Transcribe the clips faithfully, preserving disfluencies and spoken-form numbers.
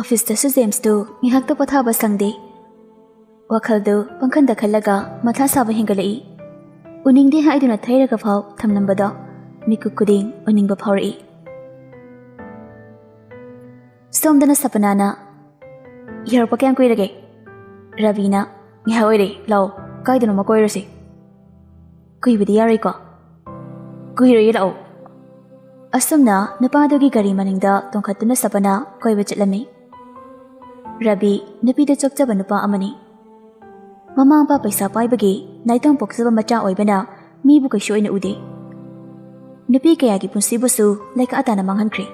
ꯑꯣꯐꯤꯁꯇꯁꯨ ꯖꯦꯝꯁꯇꯨ ꯉꯥꯏꯍꯥꯛꯇ ꯄꯣꯊꯥꯕ ꯁꯪꯗꯦ꯫ ꯋꯥꯈꯜꯗꯨ ꯄꯪꯈꯟꯗ ꯈꯜꯂꯒ ꯃꯊꯥ ꯁꯥꯕ ꯍꯦꯟꯒꯠꯂꯛꯏ꯫ ꯎꯅꯤꯡꯗꯦ ꯍꯥꯏꯗꯨꯅ ꯊꯩꯔꯒ ꯐꯥꯎ ꯊꯝꯂꯝꯕꯗꯣ ꯃꯤꯀꯨꯞ ꯈꯨꯗꯤꯡ ꯎꯅꯤꯡꯕ ꯐꯥꯎꯔꯛꯏ꯫ ꯁꯣꯝꯗꯅ ꯁꯄꯅꯥꯅ, "ꯌꯧꯔꯛꯄ ꯀꯌꯥꯝ ꯀꯨꯏꯔꯒꯦ?" ꯔꯕꯤꯅ, "ꯉꯥꯏꯍꯥꯛ ꯑꯣꯏꯔꯦ, ꯂꯥꯛꯑꯣ, ꯀꯥꯏꯗꯅꯣꯃ ꯀꯣꯏꯔꯨꯁꯤ꯫" "ꯀꯨꯏꯕꯗꯤ ꯌꯥꯔꯣꯏꯀꯣ?" "ꯀꯨꯏꯔꯣꯏꯌꯦ, ꯂꯥꯛꯑꯣ꯫" ꯑꯁꯨꯝꯅ ꯅꯨꯄꯥꯗꯨꯒꯤ ꯒꯥꯔꯤ ꯃꯅꯤꯡꯗ ꯇꯣꯡꯈꯠꯇꯨꯅ ꯁꯄꯅꯥ ꯀꯣꯏꯕ ꯆꯠꯂꯝꯃꯤ꯫ ꯔꯕꯤ ꯅꯨꯄꯤꯗ ꯆꯣꯞꯆꯕ ꯅꯨꯄꯥ ꯑꯃꯅꯤ꯫ ꯃꯃꯥ ꯃꯄꯥ ꯄꯩꯁꯥ ꯄꯥꯏꯕꯒꯤ ꯅꯥꯏꯇꯣꯝ ꯄꯣꯛꯆꯕ ꯃꯆꯥ ꯑꯣꯏꯕꯅ ꯃꯤꯕꯨ ꯀꯩꯁꯨ ꯑꯣꯏꯅ ꯎꯗꯦ꯫ ꯅꯨꯄꯤ ꯀꯌꯥꯒꯤ ꯄꯨꯟꯁꯤꯕꯨꯁꯨ ꯂꯩꯈꯥ ꯇꯥꯅ ꯃꯥꯡꯍꯟꯈ꯭ꯔꯦ꯫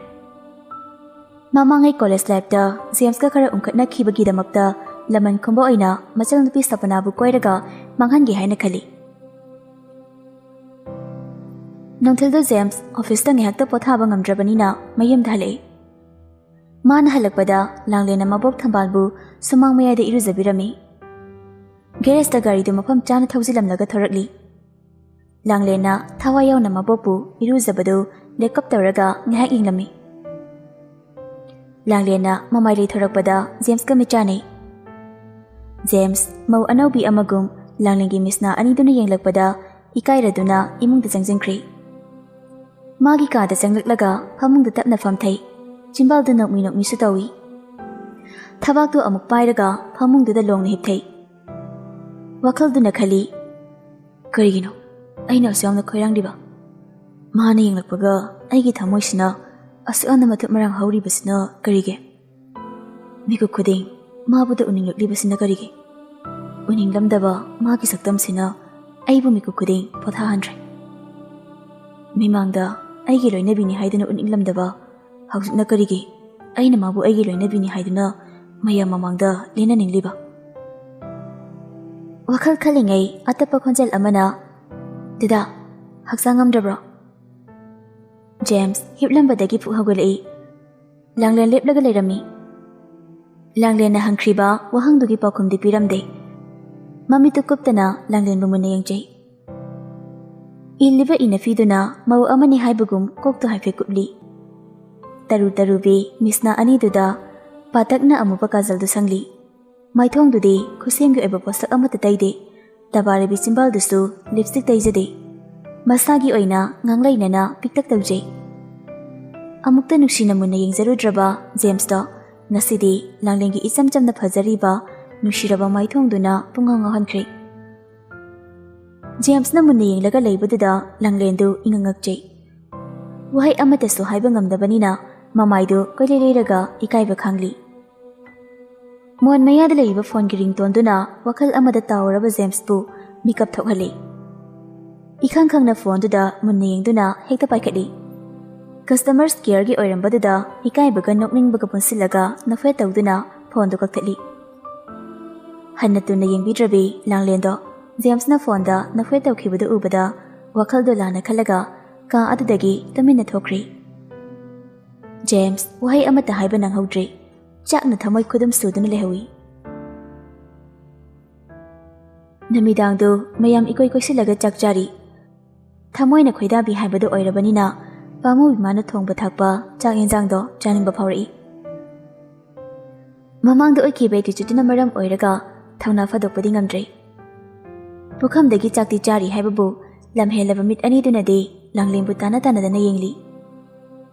ꯃꯃꯥꯡꯉꯩ ꯀꯣꯂꯦꯖ ꯂꯥꯏꯐꯇ ꯖꯦꯝꯁꯀ ꯈꯔ ꯎꯪꯈꯠꯅꯈꯤꯕꯒꯤꯗꯃꯛꯇ ꯂꯃꯟ ꯈꯨꯝꯕ ꯑꯣꯏꯅ ꯃꯆꯜꯅꯨꯄꯤ ꯁꯄꯅꯥꯕꯨ ꯀꯣꯏꯔꯒ ꯃꯥꯡꯍꯟꯒꯦ ꯍꯥꯏꯅ ꯈꯜꯂꯤ꯫ ꯅꯨꯡꯊꯤꯜꯗ ꯖꯦꯝꯁ ꯑꯣꯐꯤꯁꯇ ꯉꯥꯏꯍꯥꯛꯇ ꯄꯣꯊꯥꯕ ꯉꯝꯗ꯭ꯔꯕꯅꯤꯅ ꯃꯌꯨꯝꯗ ꯍꯜꯂꯛꯏ꯫ ꯃꯥꯅ ꯍꯜꯂꯛꯄꯗ ꯂꯥꯡꯂꯦꯟꯅ ꯃꯕꯣꯛ ꯊꯝꯕꯥꯜꯕꯨ ꯁꯨꯃꯥꯡ ꯃꯌꯥꯏꯗ ꯏꯔꯨꯖꯕꯤꯔꯝꯃꯤ꯫ ꯒꯦꯔꯦꯖꯇ ꯒꯥꯔꯤꯗꯨ ꯃꯐꯝ ꯆꯥꯅ ꯊꯧꯖꯤꯜꯂꯝꯂꯒ ꯊꯧꯔꯛꯂꯤ꯫ ꯂꯥꯡꯂꯦꯟꯅ ꯊꯋꯥꯏ ꯌꯥꯎꯅ ꯃꯕꯣꯛꯄꯨ ꯏꯔꯨꯖꯕꯗꯨ ꯂꯦꯞꯀꯞ ꯇꯧꯔꯒ ꯉꯥꯏꯍꯥꯛ ꯌꯦꯡꯂꯝꯃꯤ꯫ ꯂꯥꯡꯂꯦꯟꯅ ꯃꯃꯥꯏ ꯂꯩꯊꯣꯔꯛꯄꯗ ꯖꯦꯝꯁꯀ ꯃꯤꯠ ꯆꯥꯟꯅꯩ꯫ ꯖꯦꯝꯁ ꯃꯧ ꯑꯅꯧꯕꯤ ꯑꯃꯒꯨꯝ ꯂꯥꯡꯂꯦꯟꯒꯤ ꯃꯤꯁꯅꯥ ꯑꯅꯤꯗꯨꯅ ꯌꯦꯡꯂꯛꯄꯗ ꯏꯀꯥꯏꯔꯗꯨꯅ ꯏꯃꯨꯡꯗ ꯆꯪꯁꯤꯟꯈ꯭ꯔꯦ꯫ ꯃꯥꯒꯤ ꯀꯥꯗ ꯆꯪꯂꯛꯂꯒ ꯐꯃꯨꯡꯗ ꯇꯞꯅ ꯐꯝꯊꯩ꯫ ꯆꯤꯝꯕꯥꯜꯗꯨ ꯅꯣꯛꯃꯤ ꯅꯣꯛꯃꯤꯁꯨ ꯇꯧꯏ꯫ ꯊꯕꯥꯛꯇꯨ ꯑꯃꯨꯛ ꯄꯥꯏꯔꯒ ꯐꯃꯨꯡꯗꯨꯗ ꯂꯣꯡꯅ ꯍꯤꯞꯊꯩ꯫ ꯋꯥꯈꯜꯗꯨꯅ ꯈꯜꯂꯤ, "ꯀꯔꯤꯒꯤꯅꯣ ꯑꯩꯅ ꯑꯁꯨꯛ ꯌꯥꯝꯅ ꯈꯣꯏꯔꯥꯡꯂꯤꯕ? ꯃꯥꯅ ꯌꯦꯡꯂꯛꯄꯒ ꯑꯩꯒꯤ ꯊꯃꯣꯏꯁꯤꯅ ꯑꯁꯨꯛ ꯌꯥꯝꯅ ꯃꯊꯨꯞ ꯃꯔꯥꯡ ꯍꯧꯔꯤꯕꯁꯤꯅ ꯀꯔꯤꯒꯤ? ꯃꯤꯀꯨꯞ ꯈꯨꯗꯤꯡ ꯃꯥꯕꯨꯗ ꯎꯅꯤꯡꯂꯛꯂꯤꯕꯁꯤꯅ ꯀꯔꯤꯒꯤ? ꯎꯅꯤꯡꯂꯝꯗꯕ ꯃꯥꯒꯤ ꯁꯛꯇꯝꯁꯤꯅ ꯑꯩꯕꯨ ꯃꯤꯀꯨꯞ ꯈꯨꯗꯤꯡ ꯄꯣꯊꯥꯍꯟꯗ꯭ꯔꯦ꯫ ꯃꯤꯃꯥꯡꯗ ꯑꯩꯒꯤ ꯂꯣꯏꯅꯕꯤꯅꯤ ꯍꯥꯏꯗꯨꯅ ꯎꯠꯅꯤꯡꯂꯝꯗꯕ, ꯍꯧꯖꯤꯛꯅ ꯀꯔꯤꯒꯤ ꯑꯩꯅ ꯃꯥꯕꯨ ꯑꯩꯒꯤ ꯂꯣꯏꯅꯕꯤꯅꯤ ꯍꯥꯏꯗꯨꯅ ꯃꯌꯥꯝ ꯃꯃꯥꯡꯗ ꯂꯦꯟꯅꯅꯤꯡꯂꯤꯕ?" ꯋꯥꯈꯜ ꯈꯜꯂꯤꯉꯩ ꯑꯇꯞꯄ ꯈꯣꯟꯖꯦꯜ ꯑꯃꯅ, "ꯗꯗꯥ, ꯍꯛꯆꯥꯡ ꯉꯝꯗ꯭ꯔꯕ꯭ꯔꯣ?" ꯖꯦꯝꯁ ꯍꯤꯞꯂꯝꯕꯗꯒꯤ ꯐꯨꯛ ꯍꯧꯒꯠꯂꯛꯏ꯫ ꯂꯥꯡꯂꯦꯟ ꯂꯦꯞꯂꯒ ꯂꯩꯔꯝꯃꯤ꯫ ꯂꯥꯡꯂꯦꯟꯅ ꯍꯪꯈ꯭ꯔꯤꯕ ꯋꯥꯍꯪꯗꯨꯒꯤ ꯄꯥꯎꯈꯨꯝꯗꯤ ꯄꯤꯔꯝꯗꯦ꯫ ꯃꯃꯤꯠꯇꯨ ꯀꯨꯞꯇꯅ ꯂꯥꯡꯂꯦꯟꯕꯨ ꯃꯨꯟꯅ ꯌꯦꯡꯖꯩ꯫ ꯏꯜꯂꯤꯕ ꯏꯅꯐꯤꯗꯨꯅ ꯃꯧ ꯑꯃꯅꯤ ꯍꯥꯏꯕꯒꯨꯝ ꯀꯣꯛꯇꯨ ꯍꯥꯏꯐꯦꯠ ꯀꯨꯞꯂꯤ꯫ ꯇꯔꯨ ꯇꯔꯨꯕꯤ ꯃꯤꯁꯅꯥ ꯑꯅꯤꯗꯨꯗ ꯄꯥꯇꯛꯅ ꯑꯃꯨꯕ ꯀꯥꯖꯜꯗꯨ ꯁꯪꯂꯤ꯫ ꯃꯥꯏꯊꯣꯡꯗꯨꯗꯤ ꯈꯨꯠꯁꯦꯝꯒꯤ ꯑꯣꯏꯕ ꯄꯣꯠꯁꯛ ꯑꯃꯠꯇ ꯇꯩꯗꯦ꯫ ꯇꯕꯥꯔꯕꯤ ꯆꯤꯝꯕꯥꯜꯗꯨꯁꯨ ꯂꯤꯞꯁꯇꯤꯛ ꯇꯩꯖꯗꯦ꯫ ꯃꯁꯥꯒꯤ ꯑꯣꯏꯅ ꯉꯥꯡꯂꯩꯅꯅ ꯄꯤꯛꯇꯛ ꯇꯧꯖꯩ꯫ ꯑꯃꯨꯛꯇ ꯅꯨꯡꯁꯤꯅ ꯃꯨꯟꯅ ꯌꯦꯡꯖꯔꯨꯗ꯭ꯔꯕ ꯖꯦꯝꯁꯇꯣ ꯉꯁꯤꯗꯤ ꯂꯥꯡꯂꯦꯟꯒꯤ ꯏꯆꯝ ꯆꯝꯅ ꯐꯖꯔꯤꯕ ꯅꯨꯡꯁꯤꯔꯕ ꯃꯥꯏꯊꯣꯡꯗꯨꯅ ꯄꯨꯡꯉꯥꯎ ꯉꯥꯎꯍꯟꯈ꯭ꯔꯦ꯫ ꯖꯦꯝꯁꯅ ꯃꯨꯟꯅ ꯌꯦꯡꯂꯒ ꯂꯩꯕꯗꯨꯗ ꯂꯥꯡꯂꯦꯟꯗꯨ ꯏꯉꯛ ꯉꯛꯆꯩ꯫ ꯋꯥꯍꯩ ꯑꯃꯠꯇꯁꯨ ꯍꯥꯏꯕ ꯉꯝꯗꯕꯅꯤꯅ ꯃꯃꯥꯏꯗꯨ ꯀꯣꯏꯂꯩ ꯂꯩꯔꯒ ꯏꯀꯥꯏꯕ ꯈꯥꯡꯂꯤ꯫ ꯃꯣꯟ ꯃꯌꯥꯗ ꯂꯩꯔꯤꯕ ꯐꯣꯟꯒꯤ ꯔꯤꯡꯇꯣꯟꯗꯨꯅ ꯋꯥꯈꯜ ꯑꯃꯗ ꯇꯥꯎꯔꯕ ꯖꯦꯝꯁꯄꯨ ꯃꯤꯀꯞ ꯊꯣꯛꯍꯜꯂꯤ꯫ ꯏꯈꯪ ꯈꯪꯅ ꯐꯣꯟꯗꯨꯗ ꯃꯨꯟꯅ ꯌꯦꯡꯗꯨꯅ ꯍꯦꯛꯇ ꯄꯥꯏꯈꯠꯂꯤ꯫ ꯀꯁꯇꯃꯔꯁ ꯀꯦꯌꯔꯒꯤ ꯑꯣꯏꯔꯝꯕꯗꯨꯗ ꯏꯀꯥꯏꯕꯒ ꯅꯣꯛꯅꯤꯡꯕꯒ ꯄꯨꯟꯁꯤꯜꯂꯒ ꯅꯣꯛꯐꯦꯠ ꯇꯧꯗꯨꯅ ꯐꯣꯟꯗꯨ ꯀꯛꯊꯠꯂꯤ꯫ ꯍꯟꯅ ꯇꯨꯟꯅ ꯌꯦꯡꯕꯤꯗ꯭ꯔꯕꯤ ꯂꯥꯡꯂꯦꯟꯗꯣ ꯖꯦꯝꯁꯅ ꯐꯣꯟꯗ ꯅꯣꯛꯐꯦꯠ ꯇꯧꯈꯤꯕꯗꯨ ꯎꯕꯗ ꯋꯥꯈꯜꯗꯣ ꯂꯥꯟꯅ ꯈꯜꯂꯒ ꯀꯥ ꯑꯗꯨꯗꯒꯤ ꯇꯨꯃꯤꯟꯅ ꯊꯣꯛꯈ꯭ꯔꯤ꯫ ꯖꯦꯝꯁ ꯋꯥꯍꯩ ꯑꯃꯠꯇ ꯍꯥꯏꯕ ꯅꯪꯍꯧꯗ꯭ꯔꯦ꯫ ꯆꯥꯛꯅ ꯊꯃꯣꯏ ꯈꯨꯗꯨꯝ ꯁꯨꯗꯨꯅ ꯂꯩꯍꯧꯏ꯫ ꯅꯨꯃꯤꯗꯥꯡꯗꯨ ꯃꯌꯥꯝ ꯏꯀꯣꯏ ꯀꯣꯏꯁꯤꯜꯂꯒ ꯆꯥꯛ ꯆꯥꯔꯤ꯫ ꯊꯃꯣꯏꯅ ꯈꯣꯏꯗꯥꯕꯤ ꯍꯥꯏꯕꯗꯨ ꯑꯣꯏꯔꯕꯅꯤꯅ ꯄꯥꯃꯨ ꯏꯃꯥꯅ ꯊꯣꯡꯕ ꯊꯥꯛꯄ ꯆꯥꯛ ꯌꯦꯟꯁꯥꯡꯗꯣ ꯆꯥꯅꯤꯡꯕ ꯐꯥꯎꯔꯛꯏ꯫ ꯃꯃꯥꯡꯗ ꯑꯣꯏꯈꯤꯕ ꯑꯦꯇꯤꯆꯨꯠꯇꯨꯅ ꯃꯔꯝ ꯑꯣꯏꯔꯒ ꯊꯧꯅꯥ ꯐꯥꯗꯣꯛꯄꯗꯤ ꯉꯝꯗ꯭ꯔꯦ꯫ ꯄꯨꯈꯝꯗꯒꯤ ꯆꯥꯛꯇꯤ ꯆꯥꯔꯤ ꯍꯥꯏꯕꯕꯨ ꯂꯝꯍꯦꯜꯂꯕ ꯃꯤꯠ ꯑꯅꯤꯗꯨꯅꯗꯤ ꯂꯥꯡꯂꯦꯟꯕꯨ ꯇꯥꯅ ꯇꯥꯅꯗꯅ ꯌꯦꯡꯂꯤ꯫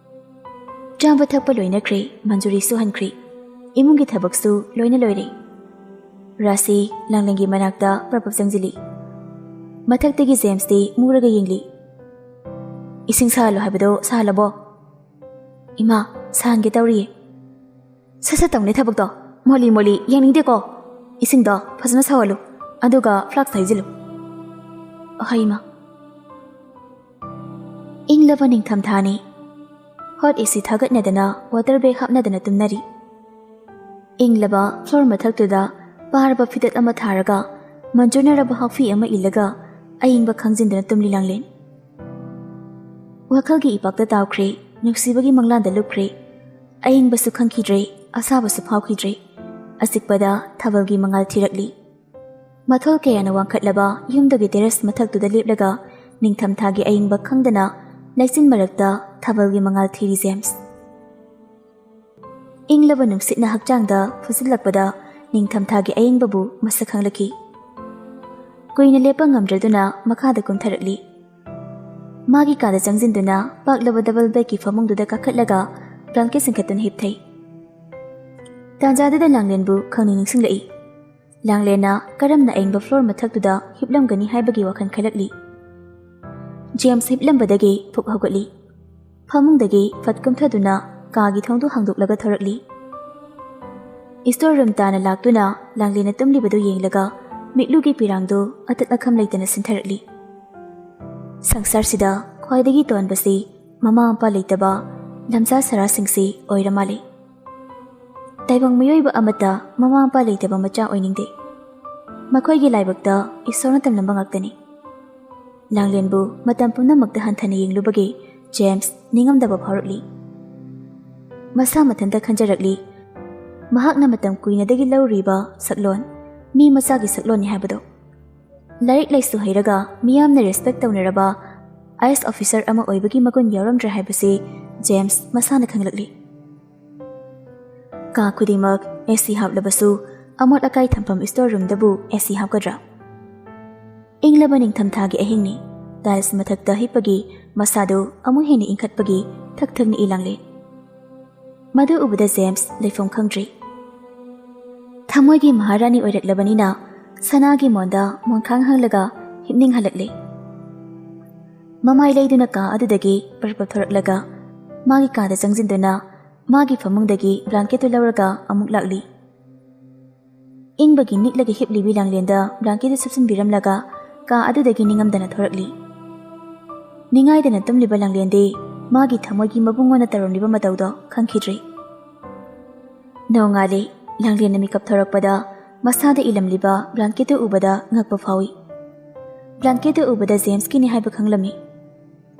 ꯆꯥꯕ ꯊꯛꯄ ꯂꯣꯏꯅꯈ꯭ꯔꯦ, ꯃꯟꯖꯨꯔꯤꯁꯨ ꯍꯟꯈ꯭ꯔꯦ꯫ ꯏꯃꯨꯡꯒꯤ ꯊꯕꯛꯁꯨ ꯂꯣꯏꯅ ꯂꯣꯏꯔꯦ꯫ ꯔꯥꯁꯤ ꯂꯥꯡꯂꯦꯟꯒꯤ ꯃꯅꯥꯛꯇ ꯄ꯭ꯔꯞ ꯄ꯭ꯔꯞ ꯆꯪꯁꯤꯜꯂꯤ꯫ ꯃꯊꯛꯇꯒꯤ ꯖꯦꯝꯁꯇꯤ ꯃꯨꯔꯒ ꯌꯦꯡꯂꯤ꯫ "ꯏꯁꯤꯡ ꯁꯥꯍꯜꯂꯣ ꯍꯥꯏꯕꯗꯣ ꯁꯥꯍꯜꯂꯕꯣ?" "ꯏꯃꯥ, ꯁꯥꯍꯟꯒꯦ ꯇꯧꯔꯤꯌꯦ꯫" "ꯁꯠ ꯁꯠ ꯇꯧꯅꯦ ꯊꯕꯛꯇꯣ꯫ ꯃꯣꯂꯤ ꯃꯣꯂꯤ ꯌꯦꯡꯅꯤꯡꯗꯦꯀꯣ꯫ ꯏꯁꯤꯡꯗꯣ ꯐꯖꯅ ꯁꯧꯍꯜꯂꯨ, ꯑꯗꯨꯒ ꯐ꯭ꯂꯥꯛꯁ ꯍꯩꯖꯤꯜꯂꯨ꯫" "ꯑꯍꯩꯃ꯫" ꯏꯪꯂꯕ ꯅꯤꯡꯊꯝꯊꯥꯅꯤ꯫ ꯍꯣꯠ ꯑꯦꯁꯤ ꯊꯥꯒꯠꯅꯗꯅ ꯋꯥꯇꯔ ꯕꯦꯒ ꯍꯥꯞꯅꯗꯅ ꯇꯨꯝꯅꯔꯤ꯫ ꯏꯪꯂꯕ ꯐ꯭ꯂꯣꯔ ꯃꯊꯛꯇꯨꯗ ꯄꯥꯔꯕ ꯐꯤꯗꯛ ꯑꯃ ꯊꯥꯔꯒ ꯃꯟꯖꯨꯅꯔꯕ ꯍꯥꯛꯐꯤ ꯑꯃ ꯏꯜꯂꯒ ꯑꯏꯪꯕ ꯈꯪꯖꯤꯟꯗꯅ ꯇꯨꯝꯂꯤ ꯂꯥꯡꯂꯦꯟ꯫ ꯋꯥꯈꯜꯒꯤ ꯏꯄꯥꯛꯇ ꯇꯥꯎꯈ꯭ꯔꯦ, ꯅꯨꯡꯁꯤꯕꯒꯤ ꯃꯪꯂꯥꯟꯗ ꯂꯨꯞꯈ꯭ꯔꯦ꯫ ꯑꯏꯪꯕꯁꯨ ꯈꯪꯈꯤꯗ꯭ꯔꯦ, ꯑꯁꯥꯕꯁꯨ ꯐꯥꯎꯈꯤꯗ꯭ꯔꯦ꯫ ꯑꯆꯤꯛꯄꯗ ꯊꯥꯕꯜꯒꯤ ꯃꯉꯥꯜ ꯊꯤꯔꯛꯂꯤ꯫ ꯃꯊꯣꯜ ꯀꯌꯥꯅ ꯋꯥꯡꯈꯠꯂꯕ ꯌꯨꯝꯗꯨꯒꯤ ꯇꯦꯔꯦꯁ ꯃꯊꯛꯇꯨꯗ ꯂꯦꯞꯂꯒ ꯅꯤꯡꯊꯝꯊꯥꯒꯤ ꯑꯏꯪꯕ ꯈꯪꯗꯅ ꯂꯩꯆꯤꯟ ꯃꯔꯛꯇ ꯊꯥꯕꯜꯒꯤ ꯃꯉꯥꯜ ꯊꯤꯔꯤ ꯖꯦꯝꯁ꯫ ꯏꯪꯂꯕ ꯅꯨꯡꯁꯤꯠꯅ ꯍꯛꯆꯥꯡꯗ ꯐꯨꯖꯤꯜꯂꯛꯄꯗ ꯅꯤꯡꯊꯝꯊꯥꯒꯤ ꯑꯌꯤꯡꯕꯕꯨ ꯃꯁꯛ ꯈꯪꯂꯛꯈꯤ꯫ ꯀꯨꯏꯅ ꯂꯦꯞꯄ ꯉꯝꯗ꯭ꯔꯗꯨꯅ ꯃꯈꯥꯗ ꯀꯨꯝꯊꯔꯛꯂꯤ꯫ ꯃꯥꯒꯤ ꯀꯥꯗ ꯆꯪꯁꯤꯟꯗꯨꯅ ꯄꯥꯛꯂꯕ ꯗꯕꯜ ꯕꯦꯗꯀꯤ ꯐꯃꯨꯡꯗꯨꯗ ꯀꯥꯈꯠꯂꯒ ꯕ꯭ꯂꯥꯡꯀꯦꯠ ꯆꯤꯡꯈꯠꯇꯨꯅ ꯍꯤꯞꯊꯩ꯫ ꯇꯥꯟꯖꯥꯗꯨꯗ ꯂꯥꯡꯂꯦꯟꯕꯨ ꯈꯪꯅꯤꯡ ꯅꯤꯡꯁꯤꯡꯂꯛꯏ꯫ ꯂꯥꯡꯂꯦꯟꯅ ꯀꯔꯝꯅ ꯑꯏꯪꯕ ꯐ꯭ꯂꯣꯔ ꯃꯊꯛꯇꯨꯗ ꯍꯤꯞꯂꯝꯒꯅꯤ ꯍꯥꯏꯕꯒꯤ ꯋꯥꯈꯜ ꯈꯜꯂꯛꯂꯤ꯫ ꯖꯦꯝꯁ ꯍꯤꯞꯂꯝꯕꯗꯒꯤ ꯐꯨꯛ ꯍꯧꯒꯠꯂꯤ꯫ ꯐꯃꯨꯡꯗꯒꯤ ꯐꯠ ꯀꯨꯝꯊꯗꯨꯅ ꯀꯥꯒꯤ ꯊꯣꯡꯗꯨ ꯍꯥꯡꯗꯣꯛꯂꯒ ꯊꯣꯔꯛꯂꯤ꯫ ꯏꯁꯇꯣꯔ ꯔꯨꯝ ꯇꯥꯅ ꯂꯥꯛꯇꯨꯅ ꯂꯥꯡꯂꯦꯟꯅ ꯇꯨꯝꯂꯤꯕꯗꯨ ꯌꯦꯡꯂꯒ ꯃꯤꯠꯂꯨꯒꯤ ꯄꯤꯔꯥꯡꯗꯨ ꯑꯇꯠ ꯑꯈꯝ ꯂꯩꯇꯅ ꯁꯤꯟꯊꯔꯛꯂꯤ꯫ ꯁꯪꯁꯥꯔꯁꯤꯗ ꯈ꯭ꯋꯥꯏꯗꯒꯤ ꯇꯣꯟꯕꯁꯤ ꯃꯃꯥ ꯃꯄꯥ ꯂꯩꯇꯕ ꯂꯝꯖꯥ ꯁꯔꯥꯁꯤꯡꯁꯤ ꯑꯣꯏꯔ ꯃꯥꯜꯂꯤ꯫ ꯇꯥꯏꯕꯪ ꯃꯤꯑꯣꯏꯕ ꯑꯃꯠꯇ ꯃꯃꯥ ꯃꯄꯥ ꯂꯩꯇꯕ ꯃꯆꯥ ꯑꯣꯏꯅꯤꯡꯗꯦ꯫ ꯃꯈꯣꯏꯒꯤ ꯂꯥꯏꯕꯛꯇ ꯏꯁꯣꯔꯅ ꯇꯝꯂꯝꯕ ꯉꯥꯛꯇꯅꯤ꯫ ꯂꯥꯡꯂꯦꯟꯕꯨ ꯃꯇꯝ ꯄꯨꯝꯅꯃꯛꯇ ꯍꯟꯊꯅ ꯌꯦꯡꯂꯨꯕꯒꯤ ꯖꯦꯝꯁ ꯅꯤꯡꯉꯝꯗꯕ ꯐꯥꯎꯔꯛꯂꯤ꯫ ꯃꯁꯥ ꯃꯊꯟꯇ ꯈꯟꯖꯔꯛꯂꯤ꯫ ꯃꯍꯥꯛꯅ ꯃꯇꯝ ꯀꯨꯏꯅꯗꯒꯤ ꯂꯧꯔꯤꯕ ꯁꯛꯂꯣꯟ, ꯃꯤ ꯃꯆꯥꯒꯤ ꯁꯛꯂꯣꯟꯅꯤ ꯍꯥꯏꯕꯗꯣ꯫ ꯂꯥꯏꯔꯤꯛ ꯂꯥꯏꯁꯨ ꯍꯩꯔꯒ ꯃꯤꯌꯥꯝꯅ ꯔꯦꯁꯄꯦꯛ ꯇꯧꯅꯔꯕ ꯑꯥꯏ ꯑꯦꯁ ꯑꯣꯐꯤꯁꯔ ꯑꯃ ꯑꯣꯏꯕꯒꯤ ꯃꯒꯨꯟ ꯌꯥꯎꯔꯝꯗ꯭ꯔꯦ ꯍꯥꯏꯕꯁꯤ ꯖꯦꯝꯁ ꯃꯁꯥꯅ ꯈꯪꯂꯛꯂꯤ꯫ ꯀꯥ ꯈꯨꯗꯤꯡꯃꯛ ꯑꯦ ꯁꯤ ꯍꯥꯞꯂꯕꯁꯨ ꯑꯃꯣꯠ ꯑꯀꯥꯏ ꯊꯝꯐꯝ ꯏꯁꯇꯣꯔ ꯔꯨꯝꯗꯕꯨ ꯑꯦ ꯁꯤ ꯍꯥꯞꯀꯗ꯭ꯔꯥ? ꯏꯪꯂꯕ ꯅꯤꯡꯊꯝꯊꯥꯒꯤ ꯑꯍꯤꯡꯅꯤ꯫ ꯇꯥꯏꯜꯁ ꯃꯊꯛꯇ ꯍꯤꯞꯄꯒꯤ ꯃꯁꯥꯗꯨ ꯑꯃꯨꯛ ꯍꯦꯟꯅ ꯏꯪꯈꯠꯄꯒꯤ ꯊꯛ ꯊꯛ ꯅꯤꯛꯏ ꯂꯥꯡꯂꯦꯟ꯫ ꯃꯗꯨ ꯎꯕꯗ ꯖꯦꯝꯁ ꯂꯩꯐꯝ ꯈꯪꯗ꯭ꯔꯤ꯫ ꯊꯃꯣꯏꯒꯤ ꯃꯍꯥꯔꯥꯅꯤ ꯑꯣꯏꯔꯛꯂꯕꯅꯤꯅ ꯁꯅꯥꯒꯤ ꯃꯣꯟꯗ ꯃꯣꯟꯈꯥꯡ ꯍꯥꯡꯂꯒ ꯍꯤꯞꯅꯤꯡꯍꯜꯂꯛꯂꯦ꯫ ꯃꯃꯥꯏ ꯂꯩꯗꯨꯅ ꯀꯥ ꯑꯗꯨꯗꯒꯤ ꯄꯔꯞ ꯄꯔꯞ ꯊꯣꯔꯛꯂꯒ ꯃꯥꯒꯤ ꯀꯥꯗ ꯆꯪꯁꯤꯟꯗꯨꯅ ꯃꯥꯒꯤ ꯐꯃꯨꯡꯗꯒꯤ ꯕ꯭ꯂꯥꯡꯀꯦꯠꯇꯨ ꯂꯧꯔꯒ ꯑꯃꯨꯛ ꯂꯥꯛꯂꯤ꯫ ꯏꯪꯕꯒꯤ ꯅꯤꯛꯂꯒ ꯍꯤꯞꯂꯤꯕꯤ ꯂꯥꯡꯂꯦꯟꯗ ꯕ꯭ꯂꯥꯡꯀꯦꯠꯇꯨ ꯁꯨꯞꯆꯤꯟꯕꯤꯔꯝꯂꯒ ꯀꯥ ꯑꯗꯨꯗꯒꯤ ꯅꯤꯡꯉꯝꯗꯅ ꯊꯣꯔꯛꯂꯤ꯫ ꯅꯤꯡꯉꯥꯏꯗꯅ ꯇꯨꯝꯂꯤꯕ ꯂꯥꯡꯂꯦꯟꯗꯤ ꯃꯥꯒꯤ ꯊꯃꯣꯏꯒꯤ ꯃꯕꯨꯡꯉꯣꯟꯅ ꯇꯧꯔꯝꯂꯤꯕ ꯃꯇꯧꯗꯣ ꯈꯪꯈꯤꯗ꯭ꯔꯤ꯫ ꯅꯣꯡꯉꯥꯜꯂꯤ꯫ ꯂꯥꯡꯂꯦꯟꯅ ꯃꯤꯀꯞ ꯊꯣꯔꯛꯄꯗ ꯃꯁꯥꯗ ꯏꯂꯝꯂꯤꯕ ꯕ꯭ꯂꯥꯡꯀꯦꯠꯇꯨ ꯎꯕꯗ ꯉꯛꯄ ꯐꯥꯎꯏ꯫ ꯕ꯭ꯂꯥꯡꯀꯦꯠꯇꯨ ꯎꯕꯗ ꯖꯦꯝꯁꯀꯤꯅꯤ ꯍꯥꯏꯕ ꯈꯪꯂꯝꯃꯤ꯫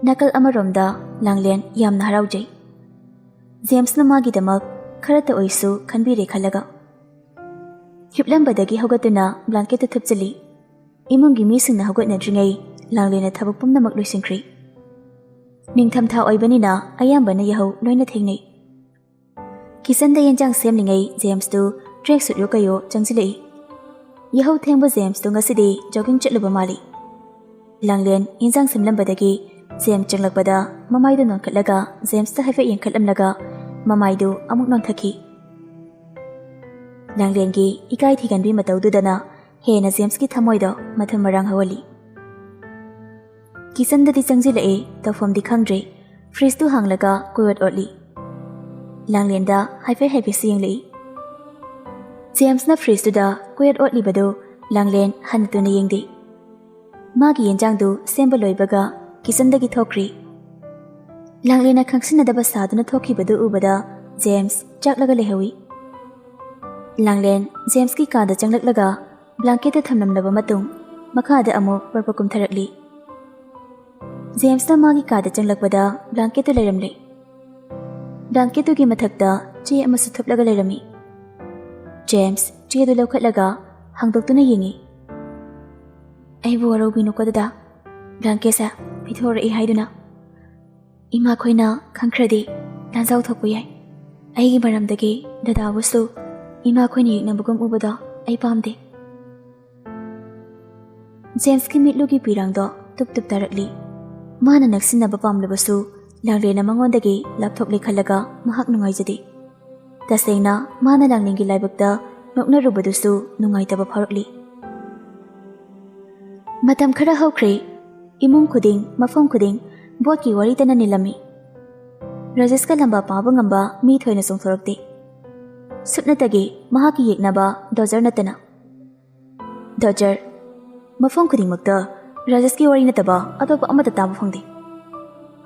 ꯅꯥꯀꯜ ꯑꯃꯔꯣꯝꯗ ꯂꯥꯡꯂꯦꯟ ꯌꯥꯝꯅ ꯍꯔꯥꯎꯖꯩ꯫ ꯖꯦꯝꯁꯅ ꯃꯥꯒꯤꯗꯃꯛ ꯈꯔꯇ ꯑꯣꯏꯁꯨ ꯈꯟꯕꯤꯔꯦ ꯈꯜꯂꯒ꯫ ꯍꯤꯞꯂꯝꯕꯗꯒꯤ ꯍꯧꯒꯠꯇꯨꯅ ꯕ꯭ꯂꯥꯡꯀꯦꯠꯇꯨ ꯊꯨꯞꯆꯜꯂꯤ꯫ ꯏꯃꯨꯡꯒꯤ ꯃꯤꯁꯤꯡꯅ ꯍꯧꯒꯠꯅꯗ꯭ꯔꯤꯉꯩ ꯂꯥꯡꯂꯦꯟꯅ ꯊꯕꯛ ꯄꯨꯝꯅꯃꯛ ꯂꯣꯏꯁꯤꯟꯈ꯭ꯔꯤ꯫ ꯅꯤꯡꯊꯝꯊꯥ ꯑꯣꯏꯕꯅꯤꯅ ꯑꯌꯥꯝꯕꯅ ꯌꯥꯍꯧ ꯂꯣꯏꯅ ꯊꯦꯡꯅꯩ꯫ ꯀꯤꯆꯟꯗ ꯌꯦꯟꯖꯥꯡ ꯁꯦꯝꯂꯤꯉꯩ ꯖꯦꯝꯁꯇꯨ ꯇ꯭ꯔꯦꯛ ꯁꯨꯠ ꯌꯣꯛꯀꯌꯣ ꯆꯪꯁꯤꯜꯂꯛꯏ꯫ ꯌꯥꯍꯧ ꯊꯦꯡꯕ ꯖꯦꯝꯁꯇꯨ ꯉꯁꯤꯗꯤ ꯖꯣꯒꯤꯡ ꯆꯠꯂꯨꯕ ꯃꯥꯜꯂꯤ꯫ ꯂꯥꯡꯂꯦꯟ ꯌꯦꯟꯖꯥꯡ ꯁꯦꯝꯂꯝꯕꯗꯒꯤ ꯖꯦꯝꯁ ꯆꯪꯂꯛꯄꯗ ꯃꯃꯥꯏꯗꯨ ꯅꯣꯟꯈꯠꯂꯒ ꯖꯦꯝꯁꯇ ꯍꯥꯏꯐꯦꯠ ꯌꯦꯡꯈꯠꯂꯝꯂꯒ ꯃꯃꯥꯏꯗꯨ ꯑꯃꯨꯛ ꯅꯣꯟꯊꯈꯤ꯫ ꯂꯥꯡꯂꯦꯟꯒꯤ ꯏꯀꯥꯏ ꯊꯤꯒꯟꯕꯤ ꯃꯇꯧꯗꯨꯗꯅ ꯍꯦꯟꯅ ꯖꯦꯝꯁꯀꯤ ꯊꯃꯣꯏꯗꯣ ꯃꯊꯨꯝ ꯃꯔꯥꯡ ꯍꯧꯍꯜꯂꯤ꯫ ꯀꯤꯆꯟꯗꯗꯤ ꯆꯪꯁꯤꯜꯂꯛꯑꯦ, ꯇꯧꯐꯝꯗꯤ ꯈꯪꯗ꯭ꯔꯦ꯫ ꯐ꯭ꯔꯤꯖꯇꯨ ꯍꯥꯡꯂꯒ ꯀꯣꯌꯣꯠ ꯑꯣꯠꯂꯤ꯫ ꯂꯥꯡꯂꯦꯟꯗ ꯍꯥꯏꯐꯦꯠ ꯍꯥꯏꯐꯦꯠꯁꯨ ꯌꯦꯡꯂꯛꯏ꯫ ꯖꯦꯝꯁꯅ ꯐ꯭ꯔꯤꯖꯇꯨꯗ ꯀꯣꯌꯣꯠ ꯑꯣꯠꯂꯤꯕꯗꯨ ꯂꯥꯡꯂꯦꯟ ꯍꯟꯅ ꯇꯨꯅ ꯌꯦꯡꯗꯦ꯫ ꯃꯥꯒꯤ ꯌꯦꯟꯖꯥꯡꯗꯨ ꯁꯦꯝꯕ ꯂꯣꯏꯕꯒ ꯀꯤꯆꯟꯗꯒꯤ ꯊꯣꯛꯈ꯭ꯔꯤ꯫ ꯂꯥꯡꯂꯦꯟꯅ ꯈꯪꯁꯤꯟꯅꯗꯕ ꯁꯥꯗꯨꯅ ꯊꯣꯛꯈꯤꯕꯗꯨ ꯎꯕꯗ ꯖꯦꯝꯁ ꯆꯥꯛꯂꯒ ꯂꯩꯍꯧꯏ꯫ ꯂꯥꯡꯂꯦꯟ ꯖꯦꯝꯁꯀꯤ ꯀꯥꯗ ꯆꯪꯂꯛꯂꯒ ꯕ꯭ꯂꯥꯡꯀꯦꯠꯇꯨ ꯊꯝꯂꯝꯂꯕ ꯃꯇꯨꯡ ꯃꯈꯥꯗ ꯑꯃꯨꯛ ꯄꯔꯄ ꯀꯨꯝꯊꯔꯛꯂꯤ꯫ ꯖꯦꯝꯁꯅ ꯃꯥꯒꯤ ꯀꯥꯗ ꯆꯪꯂꯛꯄꯗ ꯕ꯭ꯂꯥꯡꯀꯦꯠꯇꯨ ꯂꯩꯔꯝꯂꯦ꯫ ꯕ꯭ꯂꯥꯡꯀꯦꯠꯇꯨꯒꯤ ꯃꯊꯛꯇ ꯆꯦ ꯑꯃꯁꯨ ꯊꯨꯞꯂꯒ ꯂꯩꯔꯝꯃꯤ꯫ ꯖꯦꯝꯁ ꯆꯦꯗꯨ ꯂꯧꯈꯠꯂꯒ ꯍꯥꯡꯗꯣꯛꯇꯨꯅ ꯌꯦꯡꯉꯤ꯫ "ꯑꯩꯕꯨ ꯋꯥꯔꯧꯕꯤꯅꯨꯀꯣ ꯗꯗꯥ, ꯕ꯭ꯂꯥꯡꯀꯦꯠꯁꯦ ꯄꯤꯊꯣꯔꯛꯏ ꯍꯥꯏꯗꯨꯅ꯫ ꯏꯃꯥꯈꯣꯏꯅ ꯈꯪꯈ꯭ꯔꯗꯤ ꯂꯥꯟꯖꯥꯎ ꯊꯣꯛꯄ ꯌꯥꯏ꯫ ꯑꯩꯒꯤ ꯃꯔꯝꯗꯒꯤ ꯗꯗꯥꯕꯨꯁꯨ ꯏꯃꯥꯈꯣꯏꯅ ꯌꯦꯛꯅꯕꯒꯨꯝ ꯎꯕꯗꯣ ꯑꯩ ꯄꯥꯝꯗꯦ"꯫ ꯖꯦꯝꯁꯀꯤ ꯃꯤꯠꯂꯨꯒꯤ ꯄꯤꯔꯥꯡꯗꯣ ꯇꯨꯞ ꯇꯨꯞ ꯇꯥꯔꯛꯂꯤ꯫ ꯃꯥꯅ ꯅꯛꯁꯤꯟꯅꯕ ꯄꯥꯝꯂꯕꯁꯨ ꯂꯥꯡꯂꯦꯟꯅ ꯃꯉꯣꯟꯗꯒꯤ ꯂꯥꯞꯊꯣꯛꯂꯦ ꯈꯜꯂꯒ ꯃꯍꯥꯛ ꯅꯨꯡꯉꯥꯏꯖꯗꯦ꯫ ꯇꯁꯦꯡꯅ ꯃꯥꯅ ꯂꯥꯡꯂꯦꯟꯒꯤ ꯂꯥꯏꯕꯛꯇ ꯅꯣꯛꯅꯔꯨꯕꯗꯨꯁꯨ ꯅꯨꯡꯉꯥꯏꯇꯕ ꯐꯥꯎꯔꯛꯂꯤ꯫ ꯃꯇꯝ ꯈꯔ ꯍꯧꯈ꯭ꯔꯦ꯫ ꯏꯃꯨꯡ ꯈꯨꯗꯤꯡ, ꯃꯐꯝ ꯈꯨꯗꯤꯡ ꯚꯣꯠꯀꯤ ꯋꯥꯔꯤꯇꯅ ꯅꯤꯜꯂꯝꯃꯤ꯫ ꯔꯥꯖꯦꯁꯀ ꯂꯝꯕꯥ ꯄꯥꯕ ꯉꯝꯕ ꯃꯤ ꯊꯣꯏꯅ ꯆꯣꯡꯊꯣꯔꯛꯇꯦ꯫ ꯁꯨꯞꯅꯇꯒꯤ ꯃꯍꯥꯛꯀꯤ ꯌꯦꯛꯅꯕ ꯗꯣꯖꯔ ꯅꯠꯇꯅ꯫ ꯗꯣꯖꯔ, ꯃꯐꯝ ꯈꯨꯗꯤꯡꯃꯛꯇ ꯔꯥꯖꯦꯁꯀꯤ ꯋꯥꯔꯤ ꯅꯠꯇꯕ ꯑꯇꯣꯞꯄ ꯑꯃꯠꯇ ꯇꯥꯕ ꯐꯪꯗꯦ꯫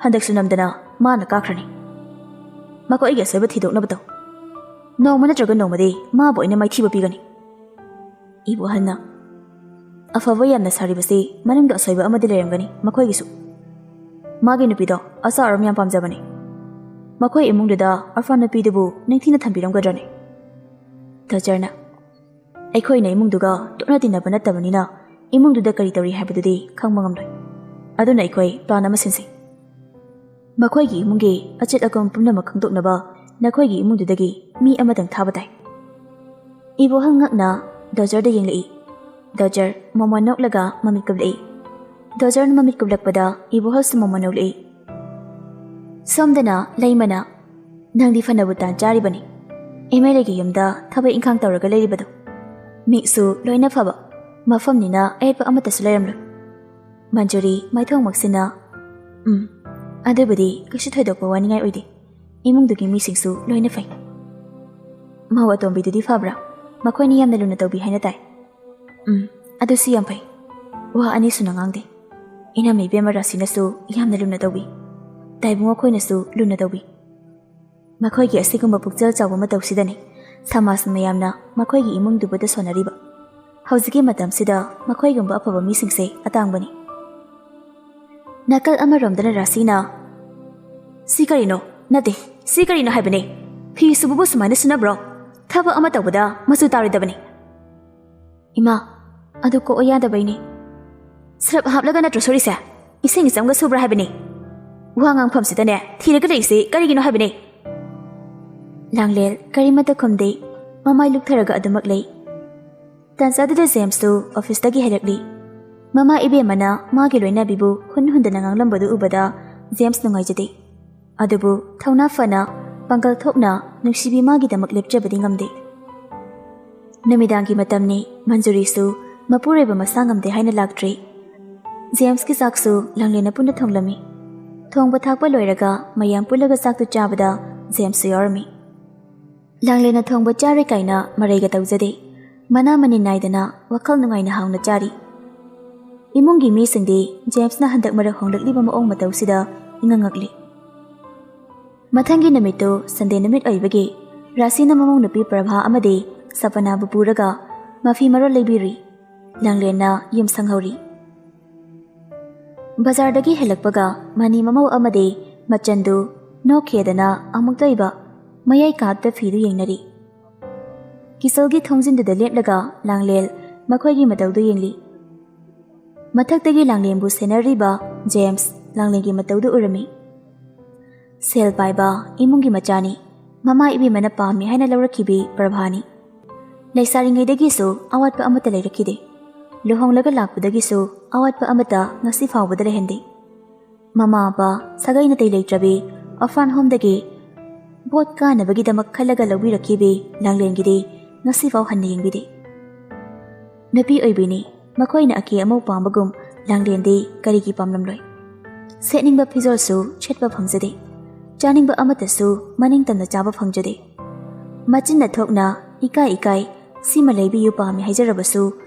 ꯍꯟꯗꯛꯁꯨ ꯅꯝꯗꯅ ꯃꯥꯅ ꯀꯥꯈ꯭ꯔꯅꯤ꯫ ꯃꯈꯣꯏꯒꯤ ꯑꯁꯣꯏꯕ ꯊꯤꯗꯣꯛꯅꯕ ꯇꯧ꯫ ꯅꯣꯡꯃ ꯅꯠꯇ꯭ꯔꯒ ꯅꯣꯡꯃꯗꯤ ꯃꯥꯕꯨ ꯑꯩꯅ ꯃꯥꯏꯊꯤꯕ ꯄꯤꯒꯅꯤ꯫ ꯏꯕꯣꯍꯜꯅ, "ꯑꯐꯕ ꯌꯥꯝꯅ ꯁꯥꯔꯤꯕꯁꯤ ꯃꯅꯨꯡꯗ ꯑꯁꯣꯏꯕ ꯑꯃꯗꯤ ꯂꯩꯔꯝꯒꯅꯤ ꯃꯈꯣꯏꯒꯤꯁꯨ꯫ ꯃꯥꯒꯤ ꯅꯨꯄꯤꯗꯣ ꯑꯆꯥ ꯑꯔꯨꯝ ꯌꯥꯝ ꯄꯥꯝꯖꯕꯅꯤ꯫ ꯃꯈꯣꯏ ꯏꯃꯨꯡꯗꯨꯗ ꯑꯣꯔꯐꯥꯟ ꯅꯨꯄꯤꯗꯨꯕꯨ ꯅꯤꯡꯊꯤꯅ ꯊꯝꯕꯤꯔꯝꯒꯗ꯭ꯔꯅꯦ?" ꯗꯣꯖꯔꯅ, "ꯑꯩꯈꯣꯏꯅ ꯏꯃꯨꯡꯗꯨꯒ ꯇꯣꯠꯅ ꯇꯤꯟꯅꯕ ꯅꯠꯇꯕꯅꯤꯅ ꯏꯃꯨꯡꯗꯨꯗ ꯀꯔꯤ ꯇꯧꯔꯤ ꯍꯥꯏꯕꯗꯨꯗꯤ ꯈꯪꯕ ꯉꯝꯂꯣꯏ꯫ ꯑꯗꯨꯅ ꯑꯩꯈꯣꯏ ꯄ꯭ꯂꯥꯟ ꯑꯃ ꯁꯤꯟꯁꯤ꯫ ꯃꯈꯣꯏꯒꯤ ꯏꯃꯨꯡꯒꯤ ꯑꯆꯦꯠ ꯑꯀꯣꯝ ꯄꯨꯝꯅꯃꯛ ꯈꯪꯗꯣꯛꯅꯕ ꯅꯈꯣꯏꯒꯤ ꯏꯃꯨꯡꯗꯨꯗꯒꯤ ꯃꯤ ꯑꯃꯇꯪ ꯊꯥꯕ ꯇꯥꯏ꯫ ꯏꯕꯣꯍꯜ ꯉꯛꯅ ꯗꯣꯖꯔꯗ ꯌꯦꯡꯂꯛꯏ꯫ ꯗꯣꯖꯔ ꯃꯣꯃꯣꯟ ꯅꯣꯛꯂꯒ ꯃꯃꯤꯠ ꯀꯨꯞꯂꯛꯏ꯫ ꯗꯣꯖꯔꯅ ꯃꯃꯤꯠ ꯀꯨꯞꯂꯛꯄꯗ ꯏꯕꯣꯍꯜꯁꯨ ꯃꯣꯃꯣꯟ ꯅꯣꯛꯂꯛꯏ꯫ ꯁꯣꯝꯗꯅ ꯂꯩꯃꯅ, "ꯅꯪꯗꯤ ꯐꯅꯕꯨ ꯇꯥꯟ ꯆꯥꯔꯤꯕꯅꯤ꯫ ꯑꯦꯝ ꯑꯦꯜ ꯑꯦꯒꯤ ꯌꯨꯝꯗ ꯊꯕꯛ ꯏꯪꯈꯥꯡ ꯇꯧꯔꯒ ꯂꯩꯔꯤꯕꯗꯣ꯫ ꯃꯤꯁꯨ ꯂꯣꯏꯅ ꯐꯕ ꯃꯐꯝꯅꯤꯅ ꯑꯌꯦꯠꯄ ꯑꯃꯠꯇꯁꯨ ꯂꯩꯔꯝꯂꯣꯏ꯫" ꯃꯟꯖꯨꯔꯤ ꯃꯥꯏꯊꯣꯡ ꯃꯛꯁꯤꯟꯅ, "ꯎꯝ, ꯑꯗꯨꯕꯨꯗꯤ ꯀꯩꯁꯨ ꯊꯣꯏꯗꯣꯛꯄ ꯋꯥꯅꯤꯡꯉꯥꯏ ꯑꯣꯏꯗꯦ꯫ ꯏꯃꯨꯡꯗꯨꯒꯤ ꯃꯤꯁꯤꯡꯁꯨ ꯂꯣꯏꯅ ꯐꯩ꯫" "ꯃꯧ ꯑꯇꯣꯝꯕꯤꯗꯨꯗꯤ ꯐꯕ꯭ꯔꯥ? ꯃꯈꯣꯏꯅ ꯌꯥꯝꯅ ꯂꯨꯅ ꯇꯧꯕꯤ ꯍꯥꯏꯅ ꯇꯥꯏ꯫" "ꯎꯝ, ꯑꯗꯨꯁꯨ ꯌꯥꯝ ꯐꯩ꯫ ꯋꯥ ꯑꯅꯤ ꯁꯨꯅ ꯉꯥꯡꯗꯦ꯫ ꯏꯅꯝꯃ ꯏꯕꯦꯝꯃ ꯔꯥꯁꯤꯅꯁꯨ ꯌꯥꯝꯅ ꯂꯨꯅ ꯇꯧꯕꯤ꯫ ꯇꯥꯏꯕꯨꯡ ꯑꯩꯈꯣꯏꯅꯁꯨ ꯂꯨꯅ ꯇꯧꯕꯤ꯫ ꯃꯈꯣꯏꯒꯤ ꯑꯁꯤꯒꯨꯝꯕ ꯄꯨꯛꯆꯦꯜ ꯆꯥꯎꯕ ꯃꯇꯧꯁꯤꯗꯅꯤ ꯁꯃꯥꯖ ꯃꯌꯥꯝꯅ ꯃꯈꯣꯏꯒꯤ ꯏꯃꯨꯡꯗꯨꯕꯨ ꯇꯁꯣꯟꯅꯔꯤꯕ꯫ ꯍꯧꯖꯤꯛꯀꯤ ꯃꯇꯝꯁꯤꯗ ꯃꯈꯣꯏꯒꯨꯝꯕ ꯑꯐꯕ ꯃꯤꯁꯤꯡꯁꯦ ꯑꯇꯥꯡꯕꯅꯤ꯫" ꯅꯥꯀꯜ ꯑꯃꯔꯣꯝꯗꯅ ꯔꯥꯁꯤꯅ, "ꯁꯤ ꯀꯔꯤꯅꯣ? ꯅꯠꯇꯦ, ꯁꯤ ꯀꯔꯤꯅꯣ ꯍꯥꯏꯕꯅꯦ? ꯐꯤ ꯁꯨꯕꯕꯨ ꯁꯨꯃꯥꯏꯅ ꯁꯨꯅꯕ꯭ꯔꯣ? ꯊꯕꯛ ꯑꯃ ꯇꯧꯕꯗ ꯃꯆꯨ ꯇꯥꯔꯣꯏꯗꯕꯅꯤ꯫" "ꯏꯃꯥ, ꯑꯗꯨ ꯀꯣꯛꯑꯣ ꯌꯥꯗꯕꯩꯅꯦ꯫" "ꯁꯔꯞ ꯍꯥꯞꯂꯒ ꯅꯠꯇ꯭ꯔꯣ ꯁꯨꯔꯤꯁꯦ? ꯏꯁꯤꯡ ꯏꯆꯝꯒ ꯁꯨꯕ꯭ꯔꯥ ꯍꯥꯏꯕꯅꯦ? ꯋꯥ ꯉꯥꯡꯐꯝꯁꯤꯗꯅꯦ ꯊꯤꯔꯒ ꯂꯩꯔꯤꯁꯤ ꯀꯔꯤꯒꯤꯅꯣ ꯍꯥꯏꯕꯅꯦ?" ꯂꯥꯡꯂꯦꯜ ꯀꯔꯤꯃꯠꯇ ꯈꯨꯝꯗꯦ꯫ ꯃꯃꯥꯏ ꯂꯨꯛꯊꯔꯒ ꯑꯗꯨꯃꯛ ꯂꯩ꯫ ꯇꯥꯟꯖꯥꯗꯨꯗ ꯖꯦꯝꯁꯇꯨ ꯑꯣꯐꯤꯁꯇꯒꯤ ꯍꯜꯂꯛꯂꯤ꯫ ꯃꯃꯥ ꯏꯕꯦꯝꯃꯅ ꯃꯥꯒꯤ ꯂꯣꯏꯅꯕꯤꯕꯨ ꯍꯨꯟ ꯍꯨꯟꯗꯅ ꯉꯥꯡꯂꯝꯕꯗꯨ ꯎꯕꯗ ꯖꯦꯝꯁ ꯅꯨꯡꯉꯥꯏꯖꯗꯦ꯫ ꯑꯗꯨꯕꯨ ꯊꯧꯅꯥ ꯐꯅ, ꯄꯥꯡꯒꯜ ꯊꯣꯛꯅ ꯅꯨꯡꯁꯤꯕꯤ ꯃꯥꯒꯤꯗꯃꯛ ꯂꯦꯞꯆꯕꯗꯤ ꯉꯝꯗꯦ꯫ ꯅꯨꯃꯤꯗꯥꯡꯒꯤ ꯃꯇꯝꯅꯤ, ꯃꯟꯖꯨꯔꯤꯁꯨ ꯃꯄꯨꯔꯣꯏꯕ ꯃꯁꯥ ꯉꯝꯗꯦ ꯍꯥꯏꯅ ꯂꯥꯛꯇ꯭ꯔꯤ꯫ ꯖꯦꯝꯁꯀꯤ ꯆꯥꯛꯁꯨ ꯂꯥꯡꯂꯦꯟꯅ ꯄꯨꯟꯅ ꯊꯣꯡꯂꯝꯃꯤ꯫ ꯊꯣꯡꯕ ꯊꯥꯛꯄ ꯂꯣꯏꯔꯒ ꯃꯌꯥꯝ ꯄꯨꯜꯂꯒ ꯆꯥꯛꯇꯨ ꯆꯥꯕꯗ ꯖꯦꯝꯁꯁꯨ ꯌꯥꯎꯔꯝꯃꯤ꯫ ꯂꯥꯡꯂꯦꯟꯅ ꯊꯣꯡꯕ ꯆꯥꯔꯦ ꯀꯥꯏꯅ ꯃꯔꯩꯒ ꯇꯧꯖꯗꯦ꯫ ꯃꯅꯥ ꯃꯅꯤꯟ ꯅꯥꯏꯗꯅ ꯋꯥꯈꯜ ꯅꯨꯡꯉꯥꯏꯅ ꯍꯥꯎꯅ ꯆꯥꯔꯤ꯫ ꯏꯃꯨꯡꯒꯤ ꯃꯤꯁꯤꯡꯗꯤ ꯖꯦꯝꯁꯅ ꯍꯟꯗꯛ ꯃꯔꯛ ꯍꯣꯡꯂꯛꯂꯤꯕ ꯃꯑꯣꯡ ꯃꯇꯧꯁꯤꯗ ꯏꯉꯛ ꯉꯛꯂꯤ꯫ ꯃꯊꯪꯒꯤ ꯅꯨꯃꯤꯠꯇꯨ ꯁꯟꯗꯦ ꯅꯨꯃꯤꯠ ꯑꯣꯏꯕꯒꯤ ꯔꯥꯁꯤꯅ ꯃꯃꯧ ꯅꯨꯄꯤ ꯄ꯭ꯔꯚꯥ ꯑꯃꯗꯤ ꯁꯄꯅꯥꯕꯨ ꯄꯨꯔꯒ ꯃꯐꯤ ꯃꯔꯣꯜ ꯂꯩꯕꯤꯔꯤ꯫ ꯂꯥꯡꯂꯦꯟꯅ ꯌꯨꯝ ꯁꯪꯍꯧꯔꯤ꯫ ꯕꯖꯥꯔꯗꯒꯤ ꯍꯜꯂꯛꯄꯒ ꯃꯅꯤ ꯃꯃꯧ ꯑꯃꯗꯤ ꯃꯆꯟꯗꯨ ꯅꯣꯛꯈꯤꯗꯅ ꯑꯃꯨꯛꯇ ꯑꯣꯏꯕ ꯃꯌꯥꯏ ꯀꯥꯞꯇ ꯐꯤꯗꯨ ꯌꯦꯡꯅꯔꯤ꯫ ꯀꯤꯆꯜꯒꯤ ꯊꯣꯡꯖꯤꯟꯗꯨꯗ ꯂꯦꯞꯂꯒ ꯂꯥꯡꯂꯦꯜ ꯃꯈꯣꯏꯒꯤ ꯃꯇꯧꯗꯨ ꯌꯦꯡꯂꯤ꯫ ꯃꯊꯛꯇꯒꯤ ꯂꯥꯡꯂꯦꯟꯕꯨ ꯁꯦꯟꯅꯔꯤꯕ ꯖꯦꯝꯁ ꯂꯥꯡꯂꯦꯟꯒꯤ ꯃꯇꯧꯗꯨ ꯎꯔꯝꯃꯤ꯫ ꯁꯦꯜ ꯄꯥꯏꯕ ꯏꯃꯨꯡꯒꯤ ꯃꯆꯥꯅꯤ꯫ ꯃꯃꯥ ꯏꯕꯦꯝꯃꯅ ꯄꯥꯝꯃꯤ ꯍꯥꯏꯅ ꯂꯧꯔꯛꯈꯤꯕꯤ ꯄ꯭ꯔꯚꯥꯅꯤ꯫ ꯂꯩꯁꯥꯔꯤꯉꯩꯗꯒꯤꯁꯨ ꯑꯋꯥꯠꯄ ꯑꯃꯠꯇ ꯂꯩꯔꯛꯈꯤꯗꯦ꯫ ꯂꯨꯍꯣꯡꯂꯒ ꯂꯥꯛꯄꯗꯒꯤꯁꯨ ꯑꯋꯥꯠꯄ ꯑꯃꯠꯇ ꯉꯁꯤ ꯐꯥꯎꯕꯗ ꯂꯩꯍꯟꯗꯦ꯫ ꯃꯃꯥ ꯃꯄꯥ, ꯁꯥꯒꯩ ꯅꯥꯇꯩ ꯂꯩꯇ꯭ꯔꯕꯤ ꯑꯣꯔꯐꯥꯟ ꯍꯣꯝꯗꯒꯤ ꯚꯣꯠ ꯀꯥꯅꯕꯒꯤꯗꯃꯛ ꯈꯜꯂꯒ ꯂꯧꯕꯤꯔꯛꯈꯤꯕꯤ ꯂꯥꯡꯂꯦꯟꯒꯤꯗꯤ ꯉꯁꯤꯐꯥꯎ ꯍꯟꯅ ꯌꯦꯡꯕꯤꯗꯦ꯫ ꯅꯨꯄꯤ ꯑꯣꯏꯕꯤꯅꯤ, ꯃꯈꯣꯏꯅ ꯑꯀꯦ ꯑꯃꯧ ꯄꯥꯝꯕꯒꯨꯝ ꯂꯥꯡꯂꯦꯟꯗꯤ ꯀꯔꯤꯒꯤ ꯄꯥꯝꯂꯝꯂꯣꯏ? ꯁꯦꯠꯅꯤꯡꯕ ꯐꯤꯖꯣꯜꯁꯨ ꯁꯦꯠꯄ ꯐꯪꯖꯗꯦ, ꯆꯥꯅꯤꯡꯕ ꯑꯃꯠꯇꯁꯨ ꯃꯅꯤꯡ ꯇꯝꯅ ꯆꯥꯕ ꯐꯪꯖꯗꯦ꯫ ꯃꯆꯤꯟꯅ ꯊꯣꯛꯅ "ꯏꯀꯥꯏ ꯏꯀꯥꯏ, ꯁꯤꯃ ꯂꯩꯕꯤꯌꯨ ꯄꯥꯝꯃꯤ" ꯍꯥꯏꯖꯔꯕꯁꯨ